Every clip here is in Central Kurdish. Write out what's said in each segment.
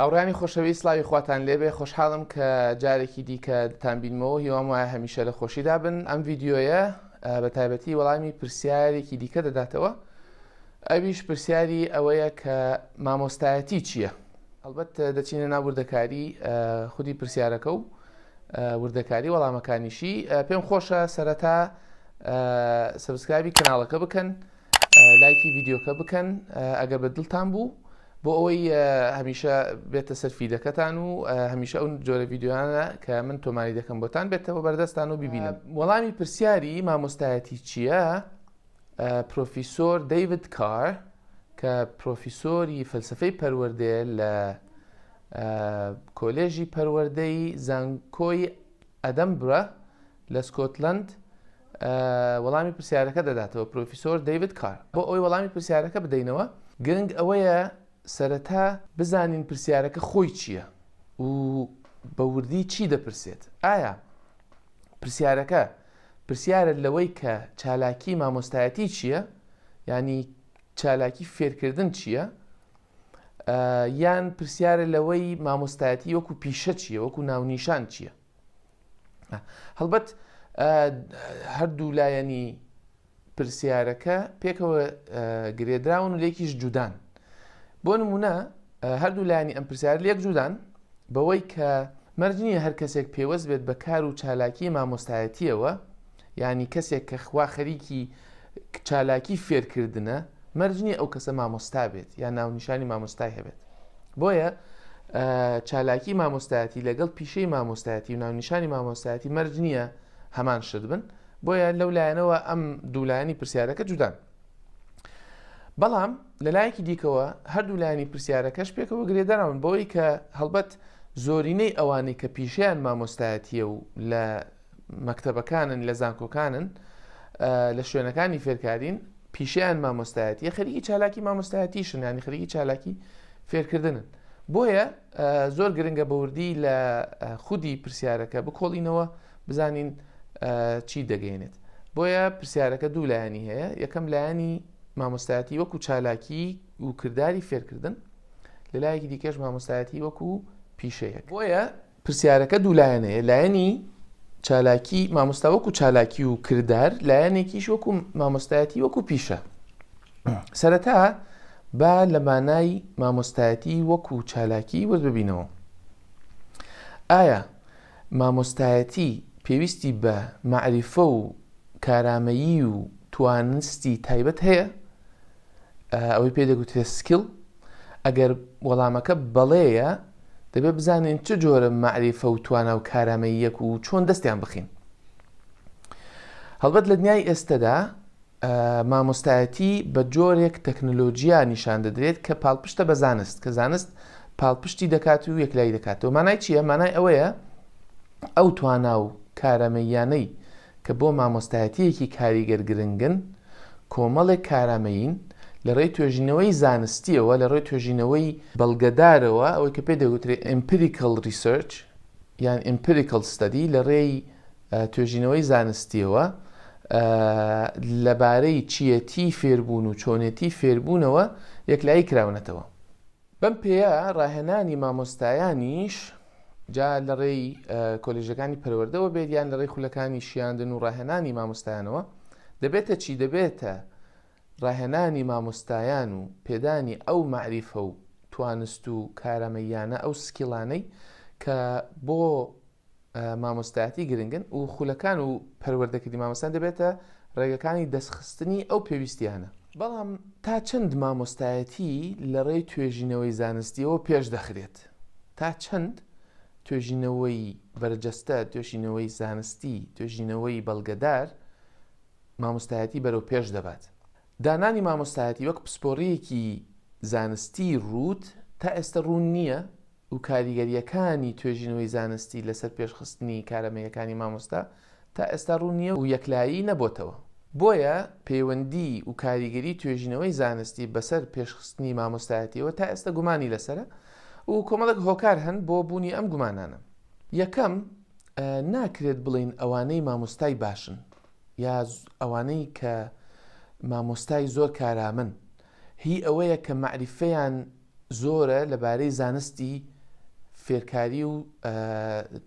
هاوڕێیانی خۆشەویست سڵاوی خواتان لێبێ خۆشحاڵم کە جارێکی دیکە دەتان بینمەوە هیوام وایە هەمیشە لە خۆشیدا بن ئەم ڤیدیۆیە بە تایبەتی وەڵامی پرسیارێکی دیکە دەداتەوە ئەویش پرسیاری ئەوەیە کە مامۆستایەتی چییە؟ هەڵبەت دەچینە ناو وردەکاری خودی پرسیارەکە و وردەکاری وەڵامەکانیشی پێم خۆشە سەرەتا subscribe ی کەناڵەکە بکەن لایکی ڤیدیۆکە بکەن ئەگەر بە دڵتان بوو بۆ ئەوەی هەمیشە بێتە سەر feed ەکەتان و هەمیشە ئەو جۆرە ڤیدیۆیانە کە من تۆماری دەکەم بۆتان بێتەوە بەردەستان و ببینن وەڵامی پرسیاری مامۆستایەتی چییە؟ پرۆفیسۆر دەیڤد کار کە پرۆفیسۆری فەلسفەی پەروەردەیە لە کۆلێژی پەروەردەی زانکۆی ئەدەمبرە لە سکۆتلەند وەڵامی پرسیارەکە دەداتەوە پرۆفیسۆر دەیڤد کار بۆ ئەوەی وەڵامی پرسیارەکە بدەینەوە گرنگ ئەوەیە سەرەتا بزانین پرسیارەکە خۆی چییە و بە وردی چی دەپرسێت ئایا پرسیارەکە پرسیارە لەوەی کە چالاکی مامۆستایەتی چییە ینی چالاکی فێرکردن چییە یان پرسیارە لەوەی مامۆستایەتی وەکو پیشە چییە وەکو ناونیشان چییە هەڵبەت هەردوو لایەنی پرسیارەکە پێکەوە گرێدراون و لێکیش جودان. بۆ نمونە هەردوو لایەنی ئەم پرسیارە لێک جودان بەوەی کە مەرج نییە هەر کەسێک پێوەست بێت بە کار و چالاکی مامۆستایەتیەوە یانی کەسێک کە خوا خەریکی چالاکی فێرکردنە مەرج نییە ئەو کەسە مامۆستا بێت یان ناونیشانی مامۆستای هەبێت بۆیە چالاکی مامۆستایەتی لەگەڵ پیشەی مامۆستایەتی و ناونیشانی مامۆستایەتی مەرج نییە هەمان شت بن بۆیە لەو لایەنەوە ئەم دوو لایەنی پرسیارەکە جودان. بەڵام لەلایەکی دیکەوە هەردوو لایەنی پرسیارەکەش پێکەوە گرێدراون بەوەی کە هەڵبەت زۆرینەی ئەوانەی کە پیشەیان مامۆستایەتیە و لە مەکتەبەکانن لە زانکۆکانن لە شوێنەکانی فێرکارین پیشەیان مامۆستایەتیە خەریکی چالاکی مامۆستایەتیشن ینی خەریکی چالاکی فێرکردنن بۆیە زۆر گرنگە بەوردی لە خودی پرسیارەکە بکۆڵینەوە بزانین چی دەگەێنێت بۆیە پرسیارەکە دوو لایەنی هەیە یەکەم لایەنی مامۆستایەتی وەکو چالاکی و کرداری فێرکردن لەلایەکی دیکەش مامۆستایەتی وەکو پیشەیەک بۆیە پرسیارەکە دوو لایەنەیە لایەنی چالاکی مامۆستا وەکو چالاکی و کردار لایەنێکیش وەکو مامۆستایەتی وەکو پیشە سەرەتا با لە مانای مامۆستایەتی وەکو چالاکی ورد ببینەوە ئایا مامۆستایەتی پێویستی بە مەعریفە و کارامەیی و توانستی تایبەت هەیە؟ ئەوەی پێ دەگوترێت skill؟ ئەگەر وەڵامەکە بەڵێیە، دەبێت بزانین چ جۆرە مەعریفە و توانا و کارامەییەک و چۆن دەستیان بخین. هەڵبەت لە دنیای ئێستەدا مامۆستایەتی بە جۆرێک تەکنەلۆجیا نیشان دەدرێت کە پاڵپشتە بە زانست، کە زانست پاڵپشتی دەکات و یەکلایی دەکاتەوە. مانای چییە؟ مانای ئەوەیە ئەو توانا و کارامەییانەی کە بۆ مامۆستایەتییەکی کاریگەر گرنگن، کۆمەڵێک کارامەیین لە ڕێی توێژینەوەی زانستییەوە، لە ڕێی توێژینەوەی بەڵگەدارەوە، ئەوەی کە پێی دەگوترێت empirical research یان empirical study، لە ڕێی توێژینەوەی زانستییەوە لەبارەی چییەتی فێربوون و چۆنێتی فێربوونەوە یەکلایی کراونەتەوە. بەم پێیە ڕاهێنانی مامۆستایانیش جا لە ڕێی کۆلێژەکانی پەروەردەوە بێت یان لە ڕێی خولەکانی شیاندن و ڕاهێنانی مامۆستایانەوە دەبێتە چی؟ دەبێتە ڕاهێنانی مامۆستایان و پێدانی ئەو مەعریفە و توانست و کارامەییانە، ئەو skill انەی کە بۆ مامۆستایەتی گرنگن و خولەکان و پەروەردەکردنی مامۆستایان دەبێتە ڕێگەکانی دەستخستنی ئەو پێویستیانە. بەڵام تا چەند مامۆستایەتی لە ڕێی توێژینەوەی زانستیەوە پێش دەخرێت؟ تا چەند توێژینەوەی بەرجەستە، توێژینەوەی زانستی، توێژینەوەی بەڵگەدار مامۆستایەتی بەرەو پێش دەبات؟ دانانی مامۆستایەتی وەک پسپۆڕییەکی زانستی ڕووت تا ئێستە ڕوون نییە و کاریگەرییەکانی توێژینەوەی زانستی لەسەر پێشخستنی کارامەییەکانی مامۆستا تا ئێستا ڕوون نییە و یەکلایی نەبۆتەوە. بۆیە پەیوەندی و کاریگەری توێژینەوەی زانستی بەسەر پێشخستنی مامۆستایەتییەوە تا ئێستا گومانی لەسەرە و کۆمەڵێک هۆکار هەن بۆ بوونی ئەم گومانانە. یەکەم، ناکرێت بڵێین ئەوانەی مامۆستای باشن یا ئەوانەی کە مامۆستای زۆر کارامەن هی ئەوەیە کە مەعریفەیان. زۆرە لەبارەی زانستی فێرکاری و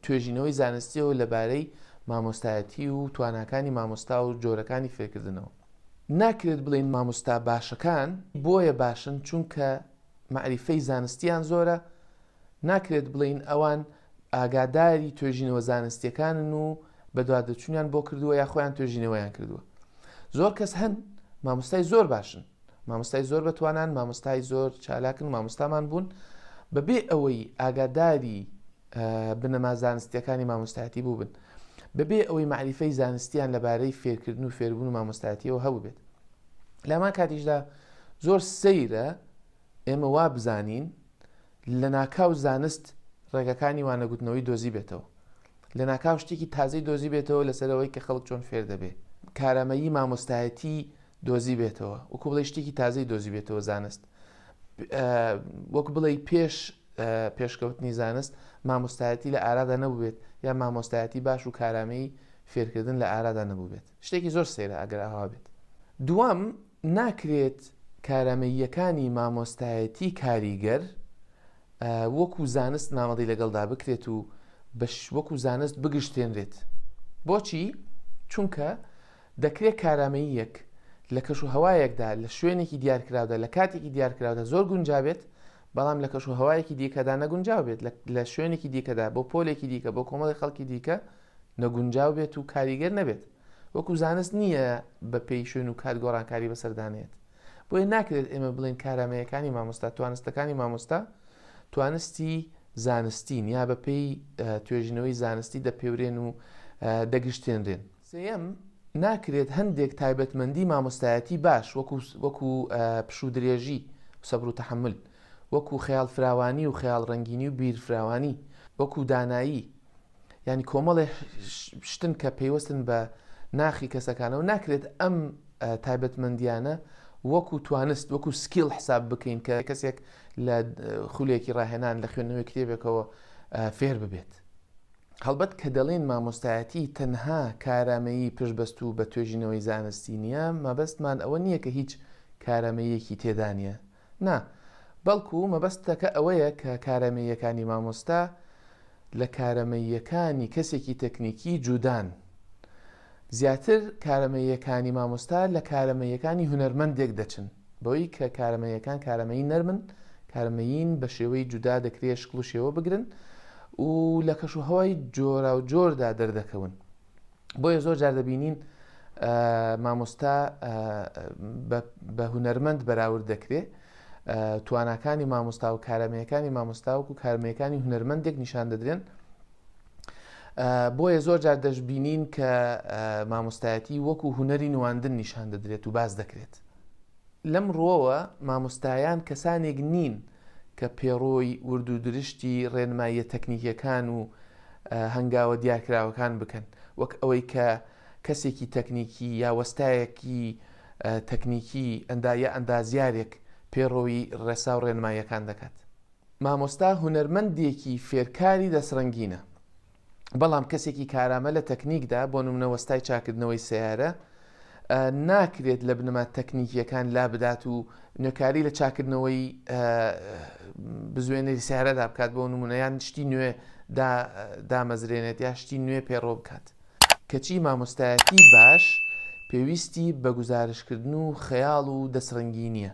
توێژینەوەی زانستیەوە لەبارەی مامۆستایەتی و تواناکانی مامۆستا و جۆرەکانی فێرکردنەوە. ناکرێت بڵێین مامۆستا باشەکان بۆیە باشن چونکە مەعریفەی زانستیان زۆرە، ناکرێت بڵێین ئەوان ئاگاداری توێژینەوە زانستیەکانن و بەدوادەچوونیان بۆ کردووە یا خۆیان توێژینەوەیان کردووە. زۆر کەس هەن مامۆستای زۆر باشن، مامۆستای زۆر بەتوانان، مامۆستای زۆر چالاکن، مامۆستامان بوون، بەبێ ئەوەی ئاگاداری بنەما زانستیەکانی مامۆستایەتی بووبن، بەبێ ئەوەی مەعریفەی زانستیان لەبارەی فێرکردن و فێربوون و مامۆستایەتیەوە هەبووبێت. لە هەمان کاتیشدا زۆر سەیرە ئێمە وا بزانین لەناکاو زانست ڕێگەکانی وانەگوتنەوەی دۆزیبێتەوە، لەناکاو شتێکی تازەی دۆزیبێتەوە لەسەر ئەوەی کە خەڵک چۆن فێر دەبێ، کارامەیی مامۆستایەتی دۆزیبێتەوە، وەکو بڵێی شتێکی تازەی دۆزیبێتەوە زانست، وەک بڵێی پێش پێشکەوتنی زانست مامۆستایەتی لە ئارادا نەبووبێت یا مامۆستایەتی باش و کارامەیی فێرکردن لە ئارادا نەبووبێت. شتێکی زۆر سەیرە ئەگەر ئاوا بێت. دووەم، ناکرێت کارامەییەکانی مامۆستایەتی کاریگەر وەکو زانست مامەڵەی لەگەڵدا بکرێت و بە وەکو زانست بگشتێنرێت. بۆچی؟ چونکە دەکرێت کارامەییەک لە کەشوهەوایەکدا، لە شوێنێکی دیارکراودا، لە کاتێکی دیارکراودا زۆر گونجابێت، بەڵام لە کەشوهەوایەکی دیکەدا نەگونجاو بێت، لە شوێنێکی دیکەدا، بۆ پۆلێکی دیکە، بۆ کۆمەڵی خەڵکی دیکە نەگونجاو بێت و کاریگەر نەبێت. وەکو زانست نییە بە پێی شوێن و کات گۆڕانکاری بەسەردا نەیەت. بۆیە ناکرێت ئێمە بڵێین کارامەیەکانی مامۆستا، توانستەکانی مامۆستا توانستی زانستین یا بە پێی توێژینەوەی زانستی دەپێورێن و دەگشتێنرێن. سێیەم، ناکرێت هەندێک تایبەتمەندی مامۆستایەتی باش وەکو وەکو پشوودرێژی و سەبر و تەحەمول، وەکو خەیاڵفراوانی و خەیاڵڕەنگینی و بیرفراوانی، وەکو دانایی، یانی کۆمەڵێ شتن کە پەیوەستن بە ناخی کەسەکانەوە، ناکرێت ئەم تایبەتمەندیانە وەکو توانست وەکو skill حساب بکەین کە کەسێک لە خولێکی ڕاهێنان لە خوێندنەوەی کتێبێکەوە فێر ببێت. هەڵبەت کە دەڵێین مامۆستایەتی تەنها کارامەیی پشتبەستوو بە توێژینەوەی زانستی نییە، مەبەستمان ئەوە نییە کە هیچ کارامەییەکی تێدا نییە، نا، بەڵکو مەبەستەکە ئەوەیە کە کارامەییەکانی مامۆستا لە کارەمەییەکانی کەسێکی تەکنیکی جودان. زیاتر کارەمەییەکانی مامۆستا لە کارەمەییەکانی هونەرمەندێک دەچن، بەوەی کە کارەمەییەکان کارەمەیی نەرمن، کارەمەیین بە شێوەی جودا دەکرێ شکڵ و شێوە بگرن و لە کەشوهەوای جۆراوجۆردا دەردەکەون. بۆیە زۆر جار دەبینین مامۆستا بە هونەرمەند بەراورد دەکرێ تواناکانی مامۆستا و کارەمەیەکانی مامۆستا وەکو کارمەیەکانی هونەرمەندێک نیشان دەدرێن بۆیە زۆر جار دەشبینین کە مامۆستایەتی وەکو هونەری نواندن نیشان دەدرێت و باس دەکرێت لەم ڕووەوە مامۆستایان کەسانێک نین کە پێڕۆی ورد و درشتی ڕێنماییە تەکنیکیەکان و هەنگاوە دیارکراوەکان بکەن، وەک ئەوەی کە کەسێکی تەکنیکی یا وەستایەکی تەکنیکی ئەندا یا ئەندازیارێک پێڕۆی ڕێسا و ڕێنماییەکان دەکات. مامۆستا هونەرمەندێکی فێرکاری دەستڕەنگینە، بەڵام کەسێکی کارامە لە تەکنیکدا، بۆ نمونە وەستای چاککردنەوەی سەیارە، ناکرێت لە بنەما تەکنیکییەکان لابدات و نوێکاری لە چاککردنەوەی بزوێنەری سەیارەدا بکات بۆ نمونە یان شتی نوێ دامەزرێنێت یا شتی نوێ پێڕۆ بکات. کەچی مامۆستایەتی باش پێویستی بە گوزارشتکردن و خەیاڵ و دەستڕەنگینییە.